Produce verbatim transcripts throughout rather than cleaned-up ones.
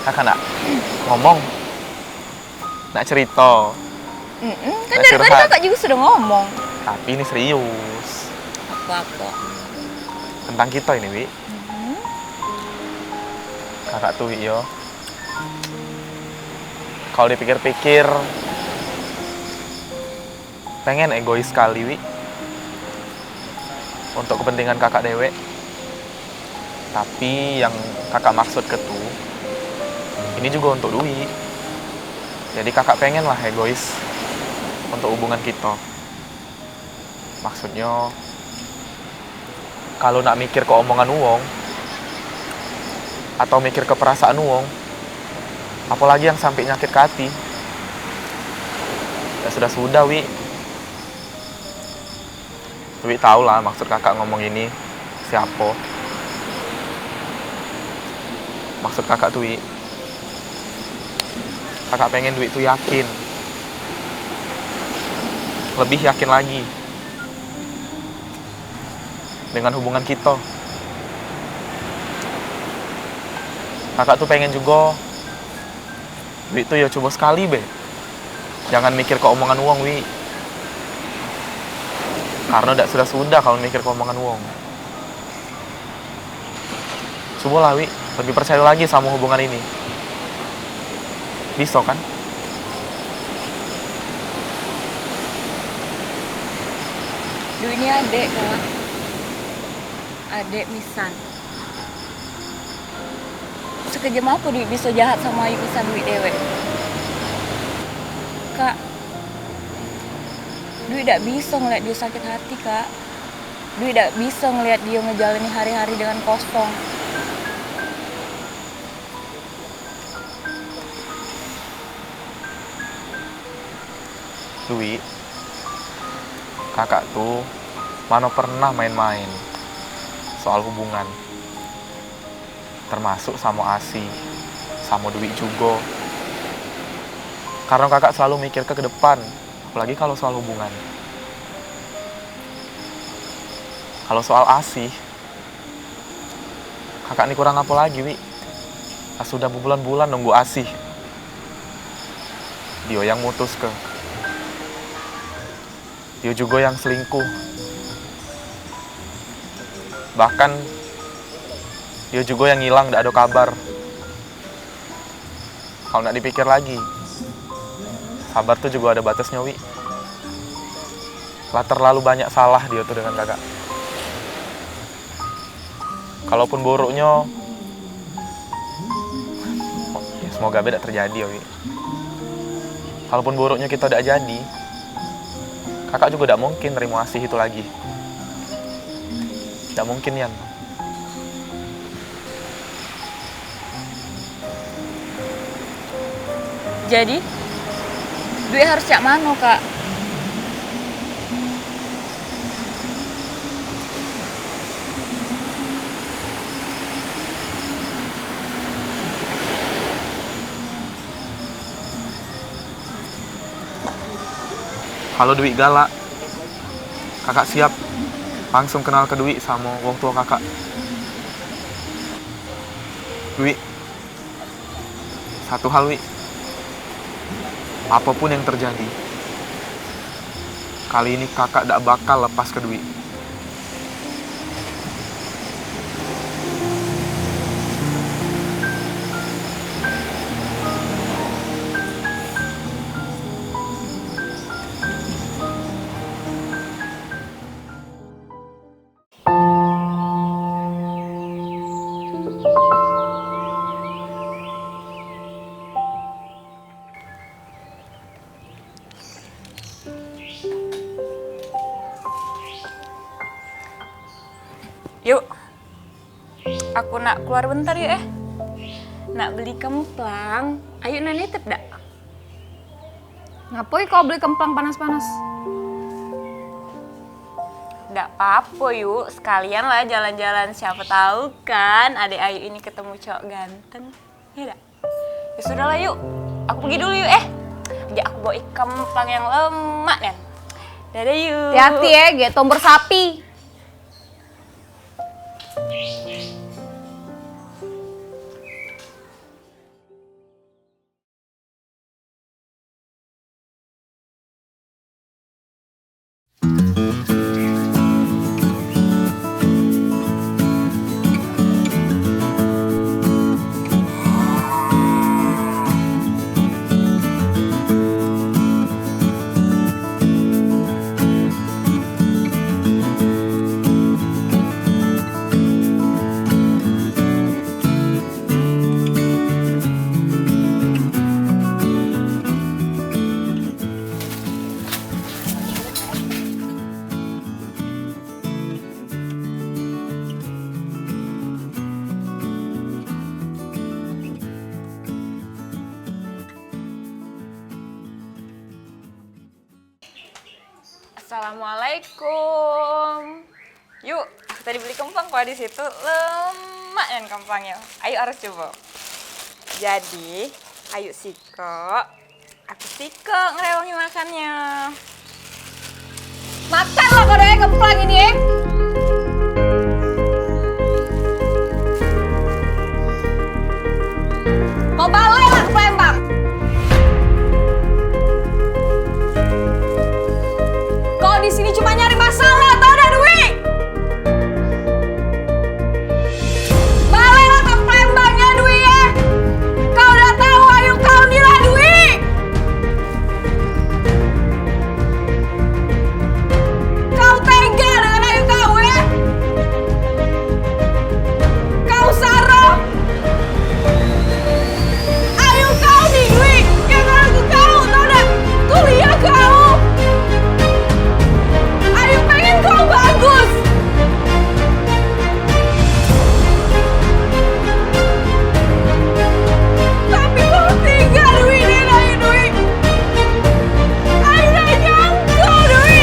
Kakak nak ngomong, nak cerita. Mm-mm, kan dari tadi kakak juga sudah ngomong. Tapi ini serius. Apa-apa? Tentang kita ini, Wi. Mm-hmm. Kakak tuh, Wi, yo. Kalau dipikir-pikir, pengen egois sekali, Wi, untuk kepentingan kakak dewek. Tapi yang kakak maksud ke tu, ini juga untuk duit. Jadi kakak pengen lah egois untuk hubungan kita. Maksudnya, kalau nak mikir ke omongan uwong, atau mikir ke perasaan uwong, apalagi yang sampai nyakit ke hati, ya sudah-sudah, Wi. Wi tau lah maksud kakak ngomong ini siapo. Maksud kakak tuh, Wi, kakak pengen Dwi tuh yakin. Lebih yakin lagi dengan hubungan kita. Kakak tuh pengen juga Dwi tuh ya coba sekali be. Jangan mikir ke omongan wong, Wi. Karena dak sudah-sudah kalau mikir ke omongan wong. Cobalah, Wi, lebih percaya lagi sama hubungan ini. Bisa kan? Dwi ini adek, Kak. Adek Misan. Sekejam apo Dwi biso jahat samo Ayu Isan Dwi dewek? Kak, Dwi dak biso ngeliat dio sakit hati, Kak. Dwi dak biso ngeliat dio ngejalani hari-hari dengan kosong. Dwi, kakak tu mano pernah main-main soal hubungan. Termasuk samo Asih, samo Dwi jugo. Karno kakak selalu mikirke ke depan, apolagi kalo soal hubungan. Kalo soal Asih, kakak ni kurang apo lagi, Wi? Lah sudah bebulan-bulan nunggu Asih. Dio yang mutuske. Dio jugo yang selingkuh. Bahkan dio jugo yang ngilang dak ado kabar. Kalo nak dipikir lagi, sabar tu jugo ado batesnyo, Wi. Lah terlalu banyak salah dio tu dengan kakak. Kalaupun buruknyo, ya semoga be dak terjadi ya, Wi. Kalaupun buruknyo kito dak jadi, kakak jugo dak mungkin nerimo Asih itu lagi. Dak mungkin nian. Jadi, Dwi harus cak mano, Kak? Kalo Dwi galak, kakak siap langsung kenalke Dwi samo wong tuo kakak. Dwi, satu hal, Wi. Apopun yang terjadi, kali ini kakak dak bakal lepaske Dwi. Yuk. Aku nak keluar bentar yuk, eh. Nak beli kemplang. Ayu nak nitip dak? Ngapoi kau beli kemplang panas-panas? Dak papo, yuk. Sekalian lah jalan-jalan. Siapa tahu kan adek Ayu ini ketemu cowok ganteng. Ya dak? Ya sudah lah, yuk. Aku pergi dulu yuk, eh. Jadi aku bawa kemplang yang lemak nih. Dadah, yuk. Hati-hati, eh, gek tombor sapi. Assalamualaikum. Yuk, aku tadi beli kempang kok di situ. Lemak nian kempangnya. Ayo harus coba. Jadi, ayo sikok. Aku sikok ngerewangi makannya. Makanlah kau deh kemplang ini, eh. Kau baliklah ke Palembang. Kau di sini cuma nyari masalah, tau dah, Dwi? Baliklah ke Palembang ya, Dwi, ya. Kau dah tahu ayu kau ni lah, Dwi. Kau tega dengan ayu kau, eh? Kau saroh. Ayu kau ni, Dwi, yang nganggu kau, tau dak? Kuliah kau. Ayu pengen kau bagus. Tapi kau tinggal, Dwi, dengan ayu, Dwi. Ayu dah nyangko, Dwi.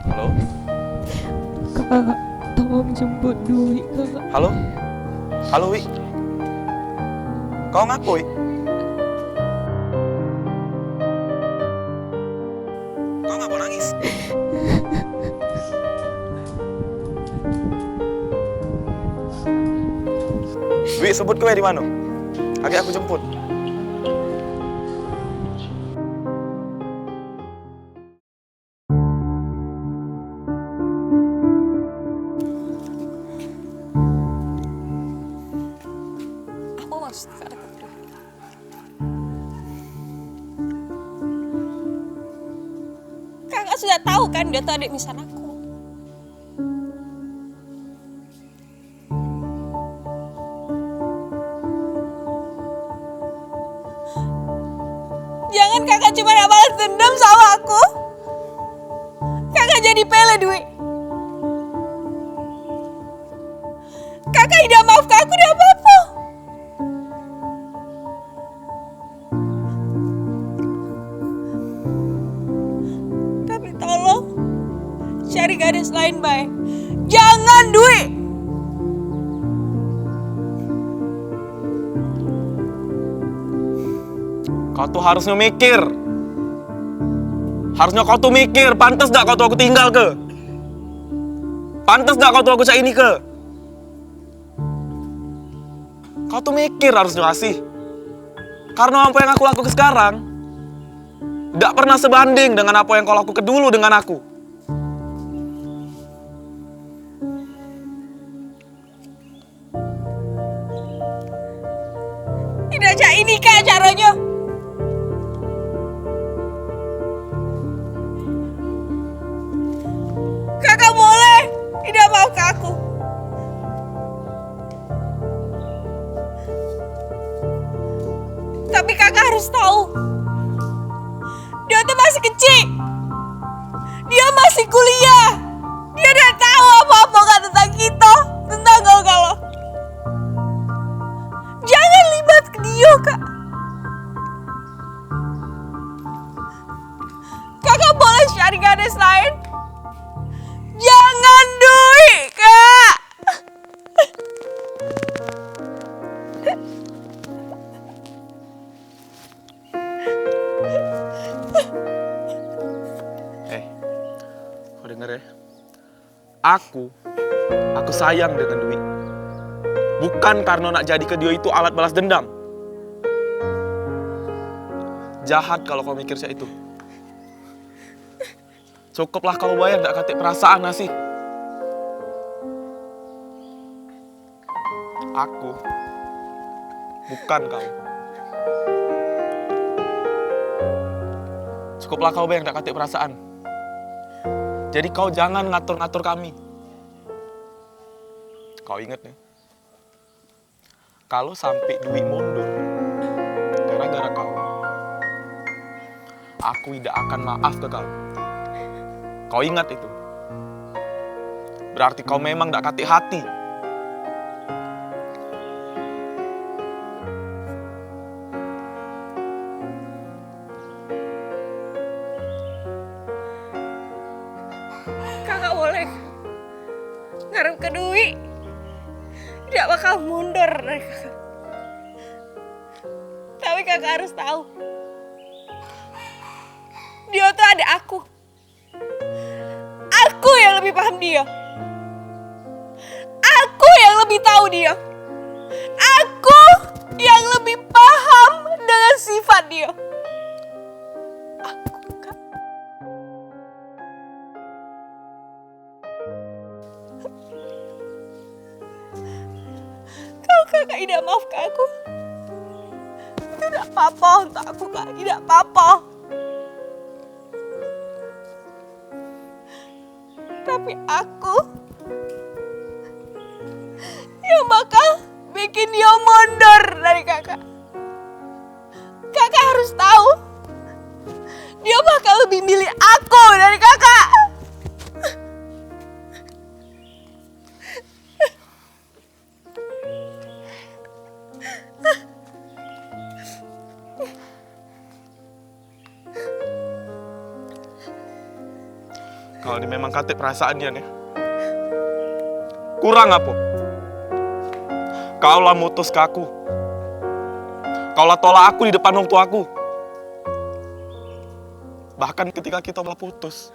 Halo? Kak, tolong jemput Dwi, Kak. Halo? Halo, Wi. Kau ngapo, Wi? Kau ngapo nangis? Wi, sebut kowe di mano? Agek aku jemput. Apo maksud Kakak deket Dwi? Kakak sudah tahu kan dia tuh adik misan aku. Jangan Kakak cuma nak balas dendam sama aku. Kakak jadi pele, Dwi. Kakak idak maafke aku dak apo-apo. Tapi tolong cari gadis lain bae. Jangan Dwi. Kau tuh harusnyo mikir. Harusnyo kau tuh mikir, pantes dak kau tuh aku tinggalke? Pantes dak kau tuh aku cak ini ke? Kau tuh mikir harusnyo, Asih. Karena apa yang aku lakuke sekarang dak pernah sebanding dengan apa yang kau lakuke dulu dengan aku. Tidak cak ini kak caronyo. Kakak boleh tidak maafke aku. Tapi kakak harus tahu, dia tuh masih kecil. Dia masih kuliah. Dia dak tahu apa-apa kak tentang kita, tentang kau kalau. Jangan libatke dia, Kak. Kakak boleh cari gadis lain. Jangan Dwi, Kak. Denger ya. Aku, aku sayang dengan Dwi. Bukan karena nak jadike dio itu alat balas dendam. Jahat kalau kau mikir cak itu. Cukuplah kau bae yang dak katik perasaan, Asih. Aku bukan kau. Cukuplah kau bae yang dak katik perasaan. Jadi kau jangan ngatur-ngatur kami. Kau inget nih. Kalau sampai Dwi mundur gara-gara kau, aku tidak akan maaf ke kau. Kau ingat itu. Berarti kau memang dak katik hati. Kakak boleh ngarep ke Dwi. Dak bakal mundur dari kakak. Tapi kakak harus tahu, dia tuh ada aku. Aku yang lebih paham dia. Aku yang lebih tahu dia. Aku yang lebih paham dengan sifat dia. Aku, Kak. Kalau kakak tidak maafkan aku, itu tidak apa-apa untuk aku, Kak. Tidak apa-apa. Tapi aku yang bakal bikin dia mundur dari kakak. Kakak harus tahu, dia bakal lebih milih aku dari kakak. Kau ni memang katik perasaan dia ni. Kurang apa? Kau lah mutus ke aku. Kau lah tolak aku di depan wong tua aku. Bahkan ketika kita lah putus,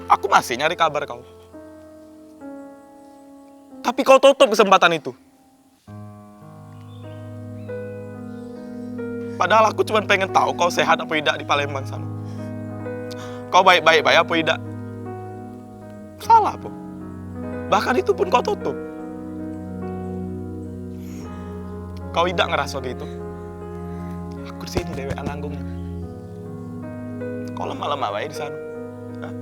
aku masih nyari kabar kau. Tapi kau tutup kesempatan itu. Padahal aku cuma pengen tahu kau sehat apa idak di Palembang sana. Kau baik-baik bae apa idak? Salah apa? Bahkan itu pun kau tutup. Kau idak ngeraso gitu? Aku di sini dewek nanggung. Kau lemak-lemak bae di sana. Hah?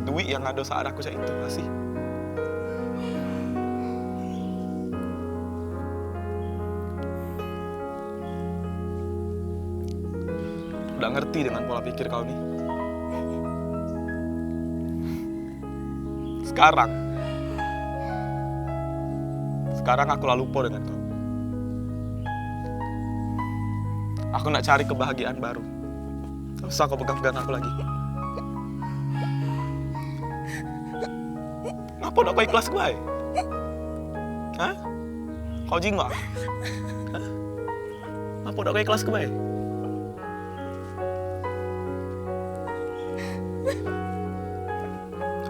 Duit yang ada saat aku cak itu masih. Udah ngerti dengan pola pikir kau ni. Sekarang, sekarang aku lah lupa dengan kau. Aku nak cari kebahagiaan baru. Tak usah kau pegang-pegang aku lagi. Ngapo dak kau ikhlas ke bae? Hah? Kau jingok? Hah? Ngapo dak kau ikhlas ke bae?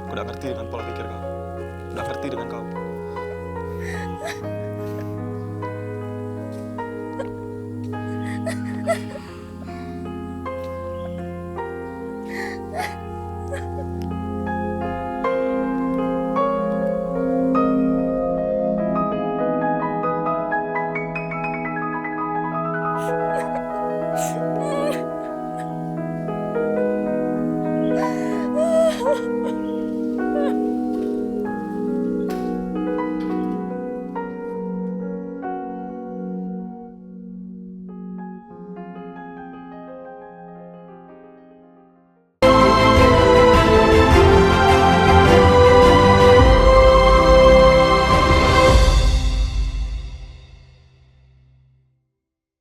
Aku dak ngerti dengan pola pikir kau. Dak ngerti dengan kau.